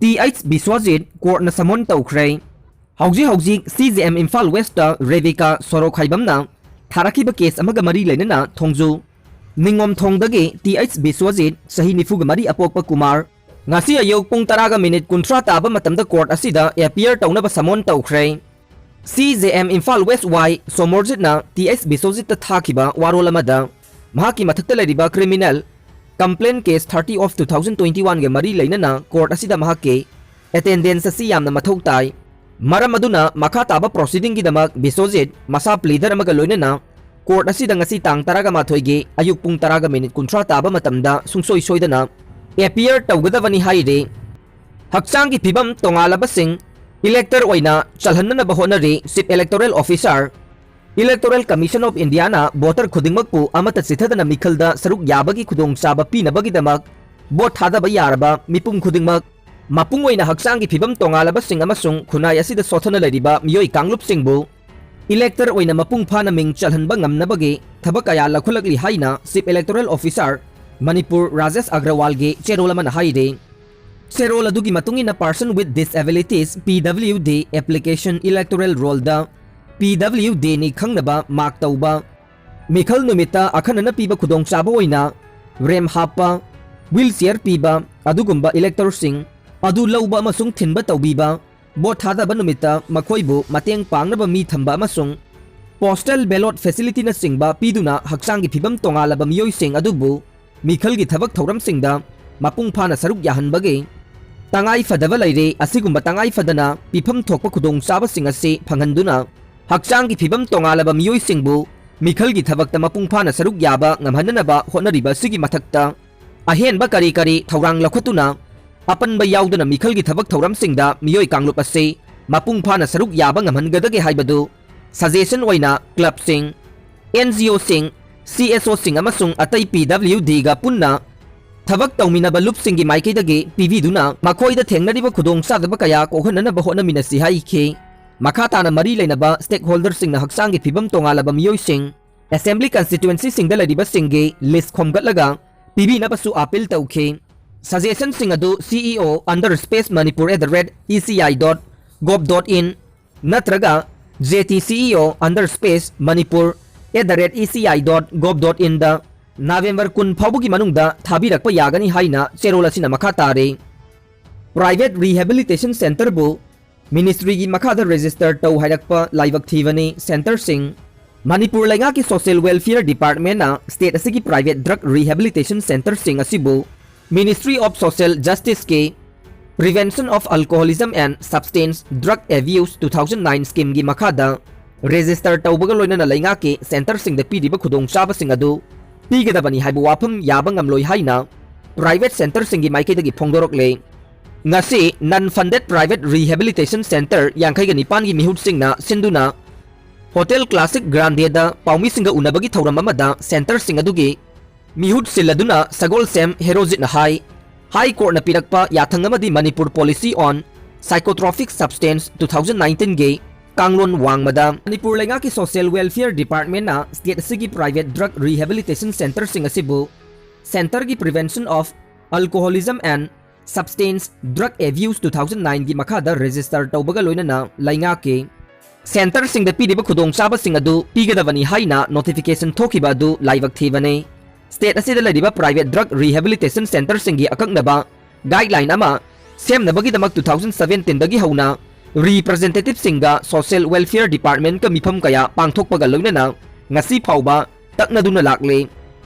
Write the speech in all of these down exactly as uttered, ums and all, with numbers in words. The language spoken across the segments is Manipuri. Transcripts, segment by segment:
ꯇꯤ ꯑꯩꯆ ꯕꯤꯁ꯭ꯋꯖꯤꯠ ꯀꯣꯔꯠꯅ ꯁꯃꯣꯟ ꯇꯧꯈ꯭ꯔꯦ꯫ ꯍꯧꯖꯤꯛ ꯍꯧꯖꯤꯛ C J M Imphal west Rebika ꯁꯣꯔꯣꯈꯥꯏꯕꯝꯅ ꯊꯥꯔꯛꯈꯤꯕ ꯀꯦꯁ ꯑꯃꯒ ꯃꯔꯤ ꯂꯩꯅꯅ ꯊꯣꯡꯖꯨ ꯅꯤꯉꯣꯝꯊꯣꯡꯗꯒꯤ ꯇꯤ ꯑꯩꯆ ꯕꯤꯁ꯭ꯋꯖꯤꯠ, ꯆꯍꯤ ꯅꯤꯐꯨꯒ ꯃꯔꯤ ꯑꯄꯣꯛꯄ ꯀꯨꯃꯥꯔ, ꯉꯁꯤ ꯑꯌꯨꯛ ꯄꯨꯡ ꯇꯔꯥꯒ ꯃꯤꯅꯤꯠ ꯀꯨꯟꯊ꯭ꯔꯥ ꯇꯥꯕ ꯃꯇꯝꯗ ꯀꯣꯔꯠ ꯑꯁꯤꯗ ꯑꯦꯄꯤꯌꯔ ꯇꯧꯅꯕ ꯁꯃꯣꯟ ꯇꯧꯈ꯭ꯔꯦ꯫ C J M Imphal west Y ꯁꯣꯃꯣꯔꯖꯤꯠꯅ ꯇꯤ ꯑꯩꯆ ꯕꯤꯁ꯭ꯋꯖꯤꯠꯇ ꯊꯥꯈꯤꯕ ꯋꯥꯔꯣꯜ ꯑꯃꯗ ꯃꯍꯥꯛꯀꯤ ꯃꯊꯛꯇ ꯂꯩꯔꯤꯕ criminal complaint case thirty of two thousand twenty ꯋꯥꯟꯒ ꯃꯔꯤ ꯂꯩꯅꯅ ꯀꯣꯔꯠ ꯑꯁꯤꯗ ꯃꯍꯥꯛꯀꯤ ꯑꯦꯇꯦꯟꯗꯦꯟꯁ ꯑꯁꯤ ꯌꯥꯝꯅ ꯃꯊꯧ ꯇꯥꯏ꯫ ꯃꯔꯝ ꯑꯗꯨꯅ ꯃꯈꯥ ꯇꯥꯕ ꯄ꯭ꯔꯣꯁꯤꯗꯤꯡꯒꯤꯗꯃꯛ ꯕꯤꯁ꯭ꯋꯖꯤꯠ ꯃꯁꯥ ꯄ꯭ꯂꯤꯗꯔ ꯑꯃꯒ ꯂꯣꯏꯅꯅ ꯀꯣꯔꯠ ꯑꯁꯤꯗ ꯉꯁꯤ ꯇꯥꯡ ꯇꯔꯥꯒ ꯃꯥꯊꯣꯏꯒꯤ ꯑꯌꯨꯛ ꯄꯨꯡ ꯇꯔꯥꯒ ꯃꯤꯅꯤꯠ ꯀꯨꯟꯊ꯭ꯔꯥ ꯇꯥꯕ ꯃꯇꯝꯗ ꯁꯨꯡꯁꯣꯏ ꯁꯣꯏꯗꯅ ꯑꯦꯄꯤꯌꯔ ꯇꯧꯒꯗꯕꯅꯤ ꯍꯥꯏꯔꯤ꯫ ꯍꯛꯆꯥꯡꯒꯤ ꯐꯤꯕꯝ ꯇꯣꯉꯥꯜꯂꯕꯁꯤꯡ ꯏꯂꯦꯛꯇꯔ ꯑꯣꯏꯅ ꯆꯜꯍꯟꯅꯅꯕ ꯍꯣꯠꯅꯔꯤ chief electoral officer. Electoral commission of Indian voter ꯈꯨꯗꯤꯡꯃꯛꯄꯨ ꯑꯃꯠꯇ ꯆꯤꯊꯗꯅ ꯃꯤꯈꯜꯗ ꯁꯔꯨꯛ ꯌꯥꯕꯒꯤ ꯈꯨꯗꯣꯡꯆꯥꯕ ꯄꯤꯅꯕꯒꯤꯗꯃꯛ ꯚꯣꯠ ꯊꯥꯗꯕ ꯌꯥꯔꯕ ꯃꯤꯄꯨꯝ ꯈꯨꯗꯤꯡꯃꯛ ꯃꯄꯨꯡ ꯑꯣꯏꯅ ꯍꯛꯆꯥꯡꯒꯤ ꯐꯤꯕꯝ ꯇꯣꯉꯥꯜꯂꯕꯁꯤꯡ ꯑꯃꯁꯨꯡ ꯈꯨꯟꯅꯥꯏ ꯑꯁꯤꯗ ꯁꯣꯠꯊꯅ ꯂꯩꯔꯤꯕ ꯃꯤꯑꯣꯏ ꯀꯥꯡꯂꯨꯞꯁꯤꯡꯕꯨ ꯏꯂꯦꯛꯇꯔ ꯑꯣꯏꯅ ꯃꯄꯨꯡ ꯐꯥꯅ ꯃꯤꯡ ꯆꯜꯍꯟꯕ ꯉꯝꯅꯕꯒꯤ ꯊꯕꯛ ꯀꯌꯥ ꯂꯧꯈꯠꯂꯛꯂꯤ ꯍꯥꯏꯅ chief electoral officer Manipur Rajesh ꯑꯒ꯭ꯔꯋꯥꯜꯒꯤ ꯆꯦꯔꯣꯜ ꯑꯃꯅ ꯍꯥꯏꯔꯤ꯫ ꯆꯦꯔꯣꯜ ꯑꯗꯨꯒꯤ ꯃꯇꯨꯡ ꯏꯟꯅ Person with Disabilities, P W D, application electoral roll-ꯗ P W D ꯅꯤ ꯈꯪꯅꯕ ꯃꯥꯔꯛ ꯇꯧꯕ, ꯃꯤꯈꯜ ꯅꯨꯃꯤꯠꯇ ꯑꯈꯟꯅꯅ ꯄꯤꯕ ꯈꯨꯗꯣꯡꯆꯥꯕ ꯑꯣꯏꯅ ꯔꯦꯝ ꯍꯥꯞꯄ, ꯋꯤꯜ ꯆꯤꯌꯔ ꯄꯤꯕ ꯑꯗꯨꯒꯨꯝꯕ ꯏꯂꯦꯛꯇꯔꯁꯤꯡ ꯑꯗꯨ ꯂꯧꯕ ꯑꯃꯁꯨꯡ ꯊꯤꯟꯕ ꯇꯧꯕꯤꯕ, ꯚꯣꯠ ꯊꯥꯗꯕ ꯅꯨꯃꯤꯠꯇ ꯃꯈꯣꯏꯕꯨ ꯃꯇꯦꯡ ꯄꯥꯡꯅꯕ ꯃꯤ ꯊꯝꯕ ꯑꯃꯁꯨꯡ ꯄꯣꯁꯇꯦꯜ ꯕꯦꯂꯣꯠ ꯐꯦꯁꯤꯂꯤꯇꯤꯅꯆꯤꯡꯕ ꯄꯤꯗꯨꯅ ꯍꯛꯆꯥꯡꯒꯤ ꯐꯤꯕꯝ ꯇꯣꯉꯥꯜꯂꯕ ꯃꯤꯑꯣꯏꯁꯤꯡ ꯑꯗꯨꯕꯨ ꯃꯤꯈꯜꯒꯤ ꯊꯕꯛ ꯊꯧꯔꯝꯁꯤꯡꯗ ꯃꯄꯨꯡ ꯐꯥꯅ ꯁꯔꯨꯛ ꯌꯥꯍꯟꯕꯒꯤ ꯇꯉꯥꯏ ꯐꯗꯕ ꯂꯩꯔꯦ꯫ ꯑꯁꯤꯒꯨꯝꯕ ꯇꯉꯥꯏ ꯐꯗꯅ ꯄꯤꯐꯝ ꯊꯣꯛꯄ ꯈꯨꯗꯣꯡꯆꯥꯕꯁꯤꯡ ꯑꯁꯤ ꯐꯪꯍꯟꯗꯨꯅ ꯍꯛꯆꯥꯡꯒꯤ ꯐꯤꯕꯝ ꯇꯣꯉꯥꯜꯂꯕ ꯃꯤꯑꯣꯏꯁꯤꯡꯕꯨ ꯃꯤꯈꯜꯒꯤ ꯊꯕꯛꯇ ꯃꯄꯨꯡ ꯐꯥꯅ ꯁꯔꯨꯛ ꯌꯥꯕ ꯉꯝꯍꯟꯅꯅꯕ ꯍꯣꯠꯅꯔꯤꯕ ꯑꯁꯤꯒꯤ ꯃꯊꯛꯇ ꯑꯍꯦꯟꯕ ꯀꯔꯤ ꯀꯔꯤ ꯊꯧꯔꯥꯡ ꯂꯧꯈꯠꯇꯨꯅ ꯑꯄꯟꯕ ꯌꯥꯎꯗꯅ ꯃꯤꯈꯜꯒꯤ ꯊꯕꯛ ꯊꯧꯔꯝꯁꯤꯡꯗ ꯃꯤꯑꯣꯏ ꯀꯥꯡꯂꯨꯞ ꯑꯁꯤ ꯃꯄꯨꯡ ꯐꯥꯅ ꯁꯔꯨꯛ ꯌꯥꯕ ꯉꯝꯍꯟꯒꯗꯒꯦ ꯍꯥꯏꯕꯗꯨ ꯁꯖꯦꯁꯟ ꯑꯣꯏꯅ ꯀ꯭ꯂꯕꯁꯤꯡ, ꯑꯦꯟ ꯖꯤ ꯑꯣꯁꯤꯡ, ꯁꯤ ꯑꯦꯁ ꯑꯣꯁꯤꯡ ꯑꯃꯁꯨꯡ ꯑꯇꯩ ꯄꯤ ꯗꯕ꯭ꯂꯤꯎ ꯗꯤꯒ ꯄꯨꯟꯅ ꯊꯕꯛ ꯇꯧꯃꯤꯟꯅꯕ ꯂꯨꯞꯁꯤꯡꯒꯤ ꯃꯥꯏꯀꯩꯗꯒꯤ ꯄꯤꯕꯤꯗꯨꯅ ꯃꯈꯣꯏꯗ ꯊꯦꯡꯅꯔꯤꯕ ꯈꯨꯗꯣꯡꯆꯥꯗꯕ ꯀꯌꯥ ꯀꯣꯛꯍꯟꯅꯅꯕ ꯍꯣꯠꯅꯃꯤꯟꯅꯁꯤ ꯍꯥꯏꯈꯤ꯫ ꯃꯈꯥ ꯇꯥꯅ ꯃꯔꯤ ꯂꯩꯅꯕ ꯁ꯭ꯇꯦꯛꯍꯣꯜꯗꯔꯁꯤꯡꯅ ꯍꯛꯆꯥꯡꯒꯤ ꯐꯤꯕꯝ ꯇꯣꯉꯥꯜꯂꯕ ꯃꯤꯑꯣꯏꯁꯤꯡ ꯑꯦꯁꯦꯝꯕ꯭ꯂꯤ ꯀꯟꯁꯇꯤꯇ꯭ꯋꯦꯟꯁꯤꯁꯤꯡꯗ ꯂꯩꯔꯤꯕꯁꯤꯡꯒꯤ ꯂꯤꯁ ꯈꯣꯝꯒꯠꯂꯒ ꯄꯤꯕꯤꯅꯕꯁꯨ ꯑꯥꯄꯤꯜ ꯇꯧꯈꯤ꯫ Suggestionꯁꯤꯡ ꯑꯗꯨ C E O underspace Manipur at the rate E C I dot gov dot in ꯅꯠꯇ꯭ꯔꯒ J T C E O underspace Manipur at the rate E C I dot gov dot inꯗ November ꯀꯨꯟ ꯐꯥꯎꯕꯒꯤ ꯃꯅꯨꯡꯗ ꯊꯥꯕꯤꯔꯛꯄ ꯌꯥꯒꯅꯤ ꯍꯥꯏꯅ ꯆꯦꯔꯣꯜ ꯑꯁꯤꯅ ꯃꯈꯥ ꯇꯥꯔꯤ꯫ Private Rehabilitation Centreꯕꯨ Ministryꯒꯤ ꯃꯈꯥꯗ register ꯇꯧ ꯍꯥꯏꯔꯛꯄ ꯂꯥꯏꯕꯛ ꯊꯤꯕꯅꯤ꯫ Centreꯁꯤꯡ꯫ ꯃꯅꯤꯄꯨꯔ ꯂꯩꯉꯥꯛꯀꯤ Social Welfare Departmentꯅ state ꯑꯁꯤꯒꯤ private drug rehabilitation centreꯁꯤꯡ ꯑꯁꯤꯕꯨ Ministry of Social Justiceꯀꯤ Prevention of Alcoholism and Substance Drug Abuse two thousand nine schemeꯒꯤ ꯃꯈꯥꯗ register ꯇꯧꯕꯒ ꯂꯣꯏꯅꯅ ꯂꯩꯉꯥꯛꯀꯤ centreꯁꯤꯡꯗ ꯄꯤꯔꯤꯕ ꯈꯨꯗꯣꯡꯆꯥꯕꯁꯤꯡ ꯑꯗꯨ ꯄꯤꯒꯗꯕꯅꯤ ꯍꯥꯏꯕ ꯋꯥꯐꯝ ꯌꯥꯕ ꯉꯝꯂꯣꯏ ꯍꯥꯏꯅ private centreꯁꯤꯡꯒꯤ ꯃꯥꯏꯀꯩꯗꯒꯤ ꯐꯣꯡꯗꯣꯔꯛꯂꯦ꯫ ꯉꯁꯤ non funded private rehabilitation centre ꯌꯥꯡꯈꯩꯒ ꯅꯤꯄꯥꯟꯒꯤ ꯃꯤꯍꯨꯠꯁꯤꯡꯅ ꯁꯤꯟꯗꯨꯅ Hotel Classic Grandeꯗ ꯄꯥꯎꯃꯤꯁꯤꯡꯒ ꯎꯅꯕꯒꯤ ꯊꯧꯔꯝ ꯑꯃꯗ centreꯁꯤꯡ ꯑꯗꯨꯒꯤ ꯃꯤꯍꯨꯠ ꯁꯤꯜꯂꯗꯨꯅ ꯁꯒꯣꯜꯁꯦꯝ ꯍꯦꯔꯣꯖꯤꯠꯅ ꯍꯥꯏ, High Courtꯅ ꯄꯤꯔꯛꯄ ꯌꯥꯊꯪ ꯑꯃꯗꯤ Manipur Policy on Psychotropic Substance two thousand nineteenꯒꯤ ꯀꯥꯡꯂꯣꯟ ꯋꯥꯡꯃꯗ ꯃꯅꯤꯄꯨꯔ ꯂꯩꯉꯥꯛꯀꯤ Social Welfare Departmentꯅ state ꯑꯁꯤꯒꯤ private drug rehabilitation centreꯁꯤꯡ ꯑꯁꯤꯕꯨ centreꯒꯤ Prevention of Alcoholism and Substance Drug Abuse two thousand nineꯒꯤ ꯃꯈꯥꯗ register ꯇꯧꯕꯒ ꯂꯣꯏꯅꯅ ꯂꯩꯉꯥꯛꯀꯤ centreꯁꯤꯡꯗ ꯄꯤꯔꯤꯕ ꯈꯨꯗꯣꯡꯆꯥꯕꯁꯤꯡ ꯑꯗꯨ ꯄꯤꯒꯗꯕꯅꯤ ꯍꯥꯏꯅ notification ꯊꯣꯛꯈꯤꯕ ꯑꯗꯨ ꯂꯥꯏꯕꯛ ꯊꯤꯕꯅꯤ꯫ State ꯑꯁꯤꯗ ꯂꯩꯔꯤꯕ private drug rehabilitation centreꯁꯤꯡꯒꯤ ꯑꯀꯛꯅꯕ guideline ꯑꯃ ꯁꯦꯝꯅꯕꯒꯤꯗꯃꯛ two thousand seventeenꯗꯒꯤ ꯍꯧꯅ representativeꯁꯤꯡꯒ Social Welfare Departmentꯀ ꯃꯤꯐꯝ ꯀꯌꯥ ꯄꯥꯡꯊꯣꯛꯄꯒ ꯂꯣꯏꯅꯅ ꯉꯁꯤ ꯐꯥꯎꯕ ꯇꯛꯅꯗꯨꯅ ꯂꯥꯛꯂꯤ꯫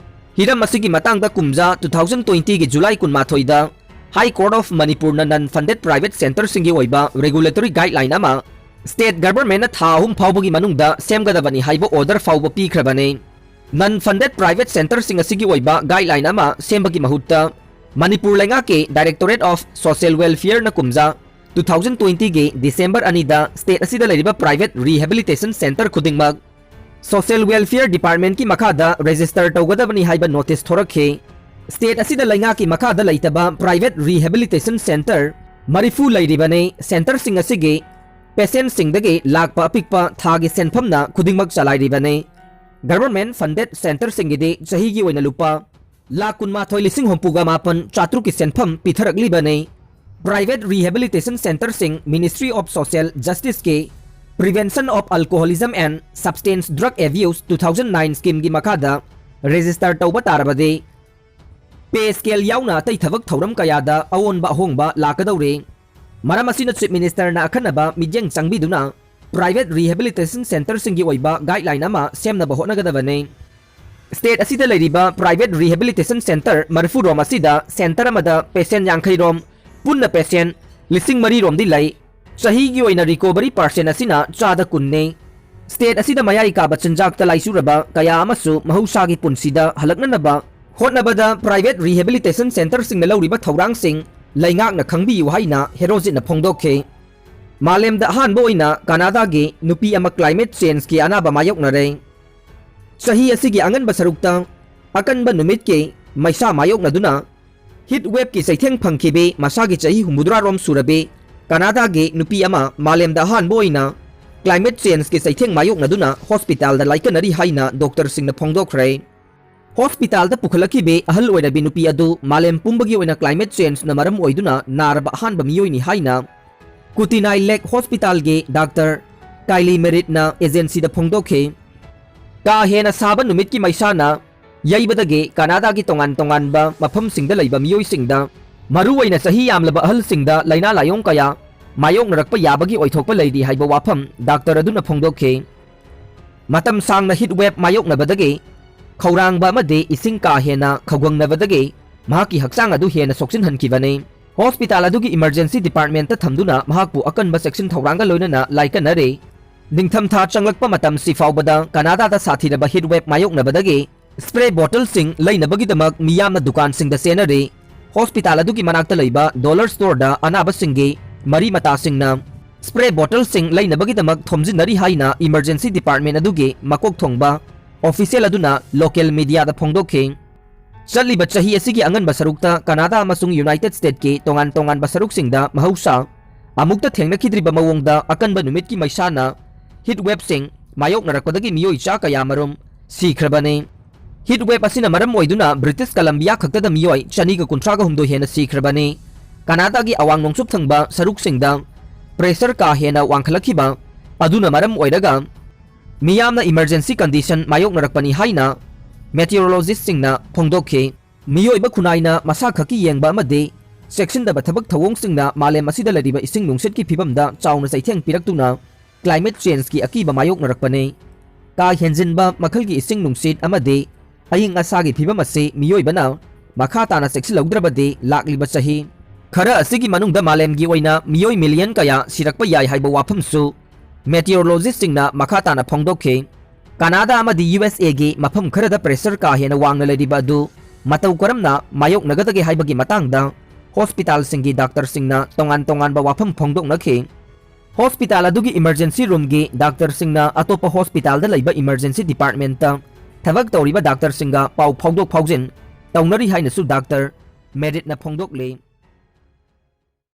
ꯍꯤꯔꯝ ꯑꯁꯤꯒꯤ ꯃꯇꯥꯡꯗ ꯀꯨꯝꯖꯥ two thousand twentyꯒꯤ July ꯀꯨꯟꯃꯥꯊꯣꯏꯗ High Court of Manipurꯅ non funded private centreꯁꯤꯡꯒꯤ ꯑꯣꯏꯕ regulatory guideline ꯑꯃ state governmentꯅ ꯊꯥ ꯑꯍꯨꯝ ꯐꯥꯎꯕꯒꯤ ꯃꯅꯨꯡꯗ ꯁꯦꯝꯒꯗꯕꯅꯤ ꯍꯥꯏꯕ order ꯐꯥꯎꯕ ꯄꯤꯈ꯭ꯔꯕꯅꯤ꯫ Non funded private centreꯁꯤꯡ ꯑꯁꯤꯒꯤ ꯑꯣꯏꯕ guideline ꯑꯃ ꯁꯦꯝꯕꯒꯤ ꯃꯍꯨꯠꯇ ꯃꯅꯤꯄꯨꯔ ꯂꯩꯉꯥꯛꯀꯤ Directorate of Social Welfareꯅ ꯀꯨꯝꯖꯥ two thousand twentyꯒꯤ December ꯑꯅꯤꯗ state ꯑꯁꯤꯗ ꯂꯩꯔꯤꯕ private rehabilitation centre ꯈꯨꯗꯤꯡꯃꯛ Social Welfare Departmentꯀꯤ ꯃꯈꯥꯗ register ꯇꯧꯒꯗꯕꯅꯤ ꯍꯥꯏꯕ notice ꯊꯣꯔꯛꯈꯤ꯫ State ꯑꯁꯤꯗ ꯂꯩꯉꯥꯛꯀꯤ ꯃꯈꯥꯗ ꯂꯩꯇꯕ private rehabilitation centre ꯃꯔꯤꯐꯨ ꯂꯩꯔꯤꯕꯅꯤ꯫ Centreꯁꯤꯡ ꯑꯁꯤꯒꯤ patientꯁꯤꯡꯗꯒꯤ ꯂꯥꯛꯄ ꯑꯄꯤꯛꯄ ꯊꯥꯒꯤ ꯁꯦꯟꯐꯝꯅ ꯈꯨꯗꯤꯡꯃꯛ ꯆꯂꯥꯏꯔꯤꯕꯅꯤ꯫ Government funded centreꯁꯤꯡꯒꯤꯗꯤ ꯆꯍꯤꯒꯤ ꯑꯣꯏꯅ ꯂꯨꯄꯥ ꯂꯥꯈ ꯀꯨꯟꯃꯥꯊꯣꯏ ꯂꯤꯁꯤꯡ ꯍꯨꯝꯐꯨꯒ ꯃꯥꯄꯟ ꯆꯥꯇ꯭ꯔꯨꯛꯀꯤ ꯁꯦꯟꯐꯝ ꯄꯤꯊꯔꯛꯂꯤꯕꯅꯤ꯫ Private rehabilitation centreꯁꯤꯡ Ministry of Social Justiceꯀꯤ Prevention of Alcoholism and Substance Drug Abuse two thousand nine schemeꯒꯤ ꯃꯈꯥꯗ register ꯇꯧꯕ ꯇꯥꯔꯕꯗꯤ, pay scale ꯌꯥꯎꯅ ꯑꯇꯩ ꯊꯕꯛ ꯊꯧꯔꯝ ꯀꯌꯥꯗ ꯑꯑꯣꯟꯕ ꯑꯍꯣꯡꯕ ꯂꯥꯛꯀꯗꯧꯔꯤ꯫ ꯃꯔꯝ ꯑꯁꯤꯅ Chief Ministerꯅ ꯑꯈꯟꯅꯕ ꯃꯤꯠꯌꯦꯡ ꯆꯪꯕꯤꯗꯨꯅ private rehabilitation centreꯁꯤꯡꯒꯤ ꯑꯣꯏꯕ guideline ꯑꯃ ꯁꯦꯝꯅꯕ ꯍꯣꯠꯅꯒꯗꯕꯅꯤ꯫ State ꯑꯁꯤꯗ ꯂꯩꯔꯤꯕ private rehabilitation centre ꯃꯔꯤꯐꯨ ꯔꯣꯝ ꯑꯁꯤꯗ centre ꯑꯃꯗ patient ꯌꯥꯡꯈꯩ ꯔꯣꯝ, ꯄꯨꯟꯅ patient ꯂꯤꯁꯤꯡ ꯃꯔꯤ ꯔꯣꯝꯗꯤ ꯂꯩ꯫ ꯆꯍꯤꯒꯤ ꯑꯣꯏꯅ recovery percent ꯑꯁꯤꯅ ꯆꯥꯗ ꯀꯨꯟꯅꯤ꯫ State ꯑꯁꯤꯗ ꯃꯌꯥꯏ ꯀꯥꯕ ꯆꯤꯟꯖꯥꯛꯇ ꯂꯥꯏꯆꯨꯔꯕ ꯀꯌꯥ ꯑꯃꯁꯨ ꯃꯍꯧꯁꯥꯒꯤ ꯄꯨꯟꯁꯤꯗ ꯍꯜꯂꯛꯅꯅꯕ ꯍꯣꯠꯅꯕꯗ private rehabilitation centreꯁꯤꯡꯅ ꯂꯧꯔꯤꯕ ꯊꯧꯔꯥꯡꯁꯤꯡ ꯂꯩꯉꯥꯛꯅ ꯈꯪꯕꯤꯌꯨ ꯍꯥꯏꯅ ꯍꯦꯔꯣꯖꯤꯠꯅ ꯐꯣꯡꯗꯣꯛꯈꯤ꯫ ꯃꯥꯂꯦꯝꯗ ꯑꯍꯥꯟꯕ ꯑꯣꯏꯅ ꯀꯅꯥꯗꯥꯒꯤ ꯅꯨꯄꯤ ꯑꯃ climate changeꯀꯤ ꯑꯅꯥꯕ ꯃꯥꯌꯣꯛꯅꯔꯦ꯫ ꯆꯍꯤ ꯑꯁꯤꯒꯤ ꯑꯉꯟꯕ ꯁꯔꯨꯛꯇ ꯑꯀꯟꯕ ꯅꯨꯃꯤꯠꯀꯤ ꯃꯩꯁꯥ ꯃꯥꯌꯣꯛꯅꯗꯨꯅ heat waveꯀꯤ ꯆꯩꯊꯦꯡ ꯐꯪꯈꯤꯕꯤ ꯃꯁꯥꯒꯤ ꯆꯍꯤ ꯍꯨꯝꯐꯨꯇꯔꯥ ꯔꯣꯝ ꯁꯨꯔꯕꯤ ꯀꯅꯥꯗꯥꯒꯤ ꯅꯨꯄꯤ ꯑꯃ ꯃꯥꯂꯦꯝꯗ ꯑꯍꯥꯟꯕ ꯑꯣꯏꯅ climate changeꯀꯤ ꯆꯩꯊꯦꯡ ꯃꯥꯌꯣꯛꯅꯗꯨꯅ hospitalꯗ ꯂꯥꯏꯀꯠꯅꯔꯤ ꯍꯥꯏꯅ doctorꯁꯤꯡꯅ ꯐꯣꯡꯗꯣꯛꯈ꯭ꯔꯦ꯫ Hospitalꯗ ꯄꯨꯈꯠꯂꯛꯈꯤꯕꯤ ꯑꯍꯜ ꯑꯣꯏꯔꯕꯤ ꯅꯨꯄꯤ ꯑꯗꯨ ꯃꯥꯂꯦꯝ ꯄꯨꯝꯕꯒꯤ ꯑꯣꯏꯅ climate changeꯅ ꯃꯔꯝ ꯑꯣꯏꯗꯨꯅ ꯅꯥꯔꯕ ꯑꯍꯥꯟꯕ ꯃꯤꯑꯣꯏꯅꯤ ꯍꯥꯏꯅ Kootenay Lake Hospitalꯒꯤ doctor Kylie Merrittꯅ agencyꯗ ꯐꯣꯡꯗꯣꯛꯈꯤ꯫ ꯀꯥ ꯍꯦꯟꯅ ꯁꯥꯕ ꯅꯨꯃꯤꯠꯀꯤ ꯃꯩꯁꯥꯅ ꯌꯩꯕꯗꯒꯤ ꯀꯅꯥꯗꯥꯒꯤ ꯇꯣꯉꯥꯟ ꯇꯣꯉꯥꯟꯕ ꯃꯐꯝꯁꯤꯡꯗ ꯂꯩꯕ ꯃꯤꯑꯣꯏꯁꯤꯡꯗ, ꯃꯔꯨꯑꯣꯏꯅ ꯆꯍꯤ ꯌꯥꯝꯂꯕ ꯑꯍꯜꯁꯤꯡꯗ ꯂꯥꯏꯅꯥ ꯂꯥꯏꯑꯣꯡ ꯀꯌꯥ ꯃꯥꯌꯣꯛꯅꯔꯛꯄ ꯌꯥꯕꯒꯤ ꯑꯣꯏꯊꯣꯛꯄ ꯂꯩꯔꯤ ꯍꯥꯏꯕ ꯋꯥꯐꯝ doctor ꯑꯗꯨꯅ ꯐꯣꯡꯗꯣꯛꯈꯤ꯫ ꯃꯇꯝ ꯁꯥꯡꯅ heat wave ꯃꯥꯌꯣꯛꯅꯕꯗꯒꯤ ꯈꯧꯔꯥꯡꯕ ꯑꯃꯗꯤ ꯏꯁꯤꯡ ꯀꯥ ꯍꯦꯟꯅ ꯈꯧꯒꯪꯅꯕꯗꯒꯤ ꯃꯍꯥꯛꯀꯤ ꯍꯛꯆꯥꯡ ꯑꯗꯨ ꯍꯦꯟꯅ ꯁꯣꯛꯆꯤꯟꯍꯟꯈꯤꯕꯅꯤ꯫ Hospital ꯑꯗꯨꯒꯤ emergency departmentꯇ ꯊꯝꯗꯨꯅ ꯃꯍꯥꯛꯄꯨ ꯑꯀꯟꯕ ꯆꯦꯛꯁꯤꯟ ꯊꯧꯔꯥꯡꯒ ꯂꯣꯏꯅꯅ ꯂꯥꯏꯀꯠꯅꯔꯤ꯫ ꯅꯤꯡꯊꯝꯊꯥ ꯆꯪꯂꯛꯄ ꯃꯇꯝꯁꯤ ꯐꯥꯎꯕꯗ ꯀꯅꯥꯗꯥꯗ ꯁꯥꯊꯤꯔꯕ heat wave ꯃꯥꯌꯣꯛꯅꯕꯗꯒꯤ spray bottleꯁꯤꯡ ꯂꯩꯅꯕꯒꯤꯗꯃꯛ ꯃꯤꯌꯥꯝꯅ ꯗꯨꯀꯥꯟꯁꯤꯡꯗ ꯆꯦꯟꯅꯔꯤ꯫ Hospital ꯑꯗꯨꯒꯤ ꯃꯅꯥꯛꯇ ꯂꯩꯕ dollar storeꯗ ꯑꯅꯥꯕꯁꯤꯡꯒꯤ ꯃꯔꯤ ꯃꯇꯥꯁꯤꯡꯅ spray bottleꯁꯤꯡ ꯂꯩꯅꯕꯒꯤꯗꯃꯛ ꯊꯣꯝꯖꯤꯟꯅꯔꯤ ꯍꯥꯏꯅ emergency department ꯑꯗꯨꯒꯤ ꯃꯀꯣꯛ ꯊꯣꯡꯕ official ꯑꯗꯨꯅ local mediaꯗ ꯐꯣꯡꯗꯣꯛꯈꯤ꯫ ꯆꯠꯂꯤꯕ ꯆꯍꯤ ꯑꯁꯤꯒꯤ ꯑꯉꯟꯕ ꯁꯔꯨꯛꯇ ꯀꯅꯥꯗꯥ ꯑꯃꯁꯨꯡ United Statesꯀꯤ ꯇꯣꯉꯥꯟ ꯇꯣꯉꯥꯟꯕ ꯁꯔꯨꯛꯁꯤꯡꯗ ꯃꯍꯧꯁꯥ ꯑꯃꯨꯛꯇ ꯊꯦꯡꯅꯈꯤꯗ꯭ꯔꯤꯕ ꯃꯑꯣꯡꯗ ꯑꯀꯟꯕ ꯅꯨꯃꯤꯠꯀꯤ ꯃꯩꯁꯥꯅ heat waveꯁꯤꯡ ꯃꯥꯌꯣꯛꯅꯔꯛꯄꯗꯒꯤ ꯃꯤꯑꯣꯏ ꯆꯥ ꯀꯌꯥ ꯃꯔꯨꯝ ꯁꯤꯈ꯭ꯔꯕꯅꯤ꯫ Heat wave ꯑꯁꯤꯅ ꯃꯔꯝ ꯑꯣꯏꯗꯨꯅ British Columbia ꯈꯛꯇꯗ ꯃꯤꯑꯣꯏ ꯆꯅꯤꯒ ꯀꯨꯟꯊ꯭ꯔꯥꯒ ꯍꯨꯝꯗꯣꯏ ꯍꯦꯟꯅ ꯁꯤꯈ꯭ꯔꯕꯅꯤ꯫ ꯀꯅꯥꯗꯥꯒꯤ ꯑꯋꯥꯡ ꯅꯣꯡꯆꯨꯞ ꯊꯪꯕ ꯁꯔꯨꯛꯁꯤꯡꯗ pressure ꯀꯥ ꯍꯦꯟꯅ ꯋꯥꯡꯈꯠꯂꯛꯈꯤꯕ ꯑꯗꯨꯅ ꯃꯔꯝ ꯑꯣꯏꯔꯒ ꯃꯤꯌꯥꯝꯅ emergency condition ꯃꯥꯌꯣꯛꯅꯔꯛꯄꯅꯤ ꯍꯥꯏꯅ meteorologistꯁꯤꯡꯅ ꯐꯣꯡꯗꯣꯛꯈꯤ꯫ ꯃꯤꯑꯣꯏꯕ ꯈꯨꯟꯅꯥꯏꯅ ꯃꯁꯥ ꯈꯛꯀꯤ ꯌꯦꯡꯕ ꯑꯃꯗꯤ ꯆꯦꯛꯁꯤꯟꯗꯕ ꯊꯕꯛ ꯊꯧꯑꯣꯡꯁꯤꯡꯅ ꯃꯥꯂꯦꯝ ꯑꯁꯤꯗ ꯂꯩꯔꯤꯕ ꯏꯁꯤꯡ ꯅꯨꯡꯁꯤꯠꯀꯤ ꯐꯤꯕꯝꯗ ꯆꯥꯎꯅ ꯆꯩꯊꯦꯡ ꯄꯤꯔꯛꯇꯨꯅ climate changeꯀꯤ ꯑꯀꯤꯕ ꯃꯥꯌꯣꯛꯅꯔꯛꯄꯅꯤ꯫ ꯀꯥ ꯍꯦꯟꯖꯤꯟꯕ ꯃꯈꯜꯒꯤ ꯏꯁꯤꯡ ꯅꯨꯡꯁꯤꯠ ꯑꯃꯗꯤ ꯑꯏꯪ ꯑꯁꯥꯒꯤ ꯐꯤꯕꯝ ꯑꯁꯤ ꯃꯤꯑꯣꯏꯕꯅ ꯃꯈꯥ ꯇꯥꯅ ꯆꯦꯛꯁꯤꯜꯍꯧꯗ꯭ꯔꯕꯗꯤ ꯂꯥꯛꯂꯤꯕ ꯆꯍꯤ ꯈꯔ ꯑꯁꯤꯒꯤ ꯃꯅꯨꯡꯗ ꯃꯥꯂꯦꯝꯒꯤ ꯑꯣꯏꯅ ꯃꯤꯑꯣꯏ million ꯀꯌꯥ ꯁꯤꯔꯛꯄ ꯌꯥꯏ ꯍꯥꯏꯕ ꯋꯥꯐꯝꯁꯨ meteorologistꯁꯤꯡꯅ ꯃꯈꯥ ꯇꯥꯅ ꯐꯣꯡꯗꯣꯛꯈꯤ꯫ ꯀꯅꯥꯗꯥ ꯑꯃꯗꯤ USAꯒꯤ ꯃꯐꯝ ꯈꯔꯗ pressure ꯀꯥ ꯍꯦꯟꯅ ꯋꯥꯡꯅ ꯂꯩꯔꯤꯕ ꯑꯗꯨ ꯃꯇꯧ ꯀꯔꯝꯅ ꯃꯥꯌꯣꯛꯅꯒꯗꯒꯦ ꯍꯥꯏꯕꯒꯤ ꯃꯇꯥꯡꯗ hospitalꯁꯤꯡꯒꯤ doctorꯁꯤꯡꯅ ꯇꯣꯉꯥꯟ ꯇꯣꯉꯥꯟꯕ ꯋꯥꯐꯝ ꯐꯣꯡꯗꯣꯛꯅꯈꯤ꯫ Hospital ꯑꯗꯨꯒꯤ emergency roomꯒꯤ doctorꯁꯤꯡꯅ ꯑꯇꯣꯞꯄ hospitalꯗ ꯂꯩꯕ emergency departmentꯇ ꯊꯕꯛ ꯇꯧꯔꯤꯕ doctorꯁꯤꯡꯒ ꯄꯥꯎ ꯐꯥꯎꯗꯣꯛ ꯐꯥꯎꯖꯤꯟ ꯇꯧꯅꯔꯤ ꯍꯥꯏꯅꯁꯨ Doctor Merrittꯅ ꯐꯣꯡꯗꯣꯛꯂꯤ꯫